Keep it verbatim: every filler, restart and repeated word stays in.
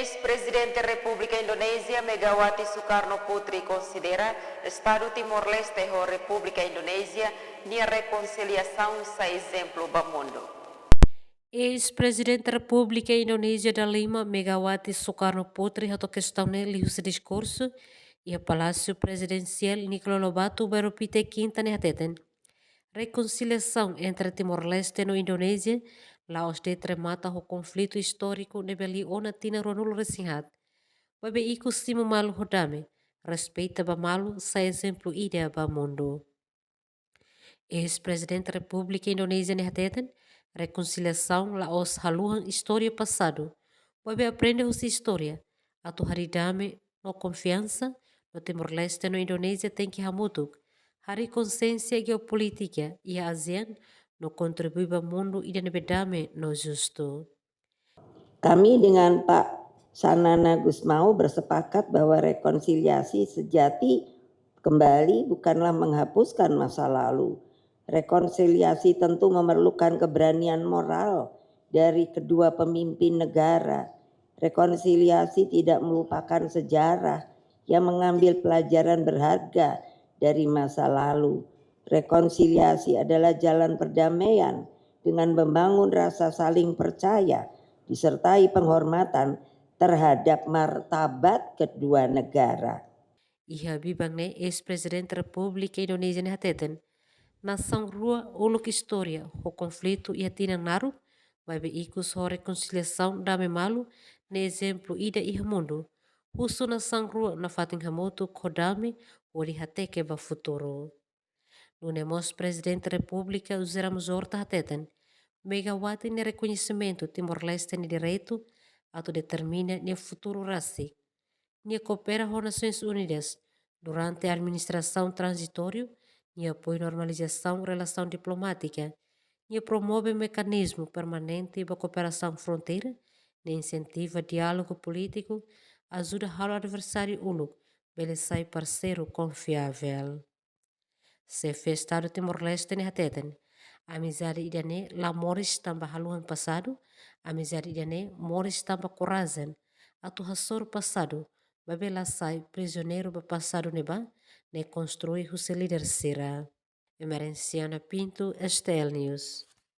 Eis-Prezidente Repúblika Indonézia Megawati Sukarno Putri konsidera Estadu Timor-Leste ho Repúblika Indonézia nia rekonsiliasaun sai ezemplu ba mundu. Eis-Prezidente Repúblika Indonézia dalima Megawati Sukarno Putri hato'o kestaun ne'e liuhusi diskursu iha Palásiu Prezidensiál Nicolau Lobato, Bairro Pité, Kinta ne'e hateten, rekonsiliasaun entre Timor-Leste no Indonézia la'ós de'it remata ho konflitu istóriku ne'ebé liu ona tinan ruanulu-resin-haat. Maibé ikus simu malu ho dame, respeita ba malu, sai ezemplu ida ba mundu. Eis-Prezidente Repúblika Indonézia ne'e hateten, rekonsiliasaun la'ós haluhan istória pasadu, maibé aprende husi istória, atu harii dame no konfiansa, no Timor-Leste no Indonézia tenke hamutuk harii konsiénsia jeopolítika iha ASEAN no kontribui ba mundu ida ne'ebé dame no justu. Kami dengan Pak Xanana Gusmão bersepakat bahwa rekonsiliasi sejati kembali bukanlah menghapuskan masa lalu. Rekonsiliasi tentu memerlukan keberanian moral dari kedua pemimpin negara. Rekonsiliasi tidak melupakan sejarah, ia mengambil pelajaran berharga dari masa lalu. Rekonsiliasi adalah jalan perdamaian dengan membangun rasa saling percaya, disertai penghormatan terhadap martabat kedua negara. Iha biban ne'e, Eis-Prezidente Repúblika Indonézia ne'e hateten, nasaun rua uluk istória ho konflitu iha tinan naruk, maibé ikus ho rekonsiliasaun, dame, malu, ne'e ezemplu ida iha mundu. Husu nasaun rua nafatin hamutuk ho dame hodi hateke ba futuru. Nune'e mós Prezidente Repúblika José Ramos Horta hateten, Megawati nia rekoñesimentu Timor-Leste nia direitu atu determina nia futuru rasik. Nia koopera ho Nasoins Unidas durante administrasaun tranzitóriu, nia apoia normalizasaun relasaun diplomátika, nia promove mekanizmu permanente ba kooperasaun fronteira, nia insentiva diálogu polítiku, ajuda halo adversáriu uluk bele sai parseiru konfiavel. Xefe Estadu Timor-Leste ne'e hateten, amizade ida-ne'e la moris tanba haluhan pasadu, amizade ida-ne'e moris tanba korajen atu hasoru pasadu, maibé la sai prizioneiru ba pasadu ne'ebá ne'e konstrui husi líder sira. Emerenciana Pinto, S T L News.